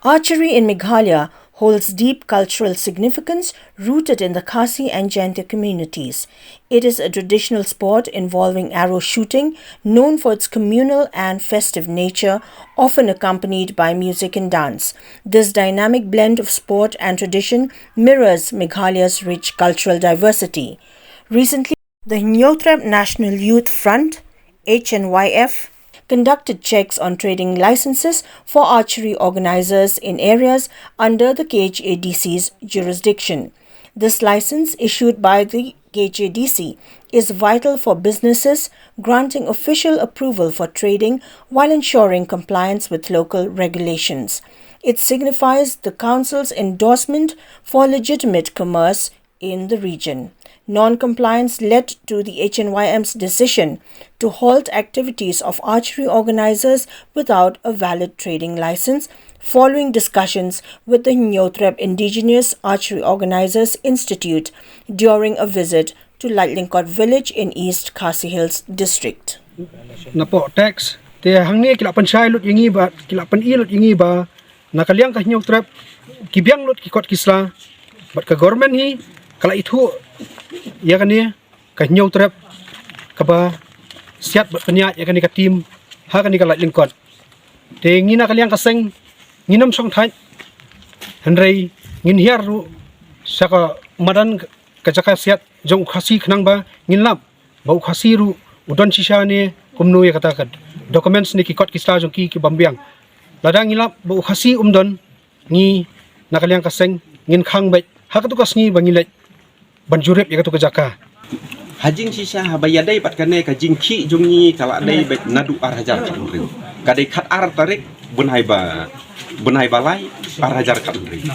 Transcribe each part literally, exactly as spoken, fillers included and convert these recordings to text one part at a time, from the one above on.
Archery in Meghalaya holds deep cultural significance rooted in the Khasi and Jaintia communities. It is a traditional sport involving arrow shooting, known for its communal and festive nature, often accompanied by music and dance. This dynamic blend of sport and tradition mirrors Meghalaya's rich cultural diversity. Recently, the Hynñiewtrep National Youth Front, H N Y F, conducted checks on trading licenses for archery organizers in areas under the K H A D C's jurisdiction. This license, issued by the K H A D C, is vital for businesses, granting official approval for trading while ensuring compliance with local regulations. It signifies the council's endorsement for legitimate commerce in the region. Non-compliance led to the H N Y M's decision to halt activities of archery organizers without a valid trading license, following discussions with the Hynñiewtrep Indigenous Archery Organizers Institute during a visit to Laitlyngkot village in East Khasi Hills district. Napoh tax te hangne ki la pynshai lut ïa ngi ba ki la pyn-i lut ïa ngi ba na ka liang ka Hynñiewtrep ki biang lut ki kot ki sla bad ka government hi ka la ithuh ïa kane ka Hynñiewtrep kaba siat bad pynïaid ïa kane ka team ha kane ka Laitlyngkot. Te ngi na ka liang ka seng ngin ym shong thait, hynrei ngin hiar ruh sha ka madan ka jaka siat jong u Khasi khnang ba ngin lap ba u Khasi ruh u don shisha ne kumno ïa kata ka documents ne ki kot ki sla jong ki ki bym biang. Lada ngi lap ba u Khasi um don, ngi na ka liang ka seng ngin khang beit ha katu ka sngi ba ngi leit ban jurip ïa katu ka jaka. Ha jingshisha haba ïadei bad kane ka jingkhih jong ngi ka la dei beit naduh ar hajar khathynriew. Ka dei khatar tarik bnai ba bnai ba lai ar hajar khathynriew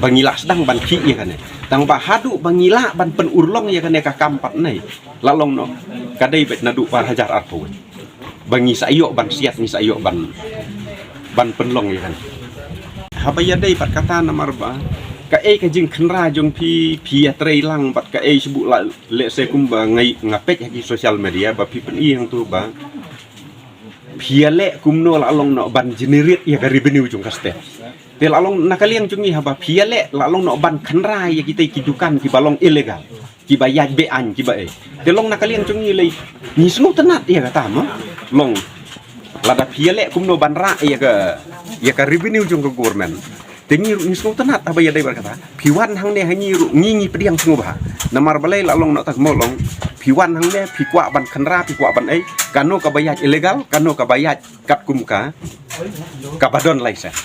ba ngi la sdang ban khih ïa kane. Tang ba haduh ba ngi lah ban pynurlong ïa kane ka kam pat ne la long noh ka dei beit naduh ar hajar arphew wei. Ba ngi sa ïoh ban siat, ngi sa ïoh ban ban pynlong ïa kane. Haba ïadei bad kata namar ba kaei ka jingkhynra jong phi, phi ïatrei lang bad kaei shibun la lehse kumba ngai nga peit ha ki social media ba phi pyn-i hangtu ba phi ïaleh kumno la long noh ban generate ïa ka revenue jong ka state. Te la long na ka liang jong ngi haba phi ïaleh la long noh ban khynra ïa kita ki dukan kiba long illegal, kiba ïaid be-aiñ kiba ei. Te long na ka liang jong ngi lei ngi sngewtynnat ïa kata mo. Long lada phi ïaleh kumno ban rah ïa ka ïa ka revenue jong ka government. Te ngi ruh ngi sngewtynnat haba ïadei bad kata. Phi wan hangne ha ngi ruh ngi ngi pdiang sngewbha. Namar balei la long noh tak mo long. Phi wan hangne phi kwah ban khynra phi kwah ban ei. Kano kaba ïaid illegal, kano kaba ïaid katkum ka kaba don license.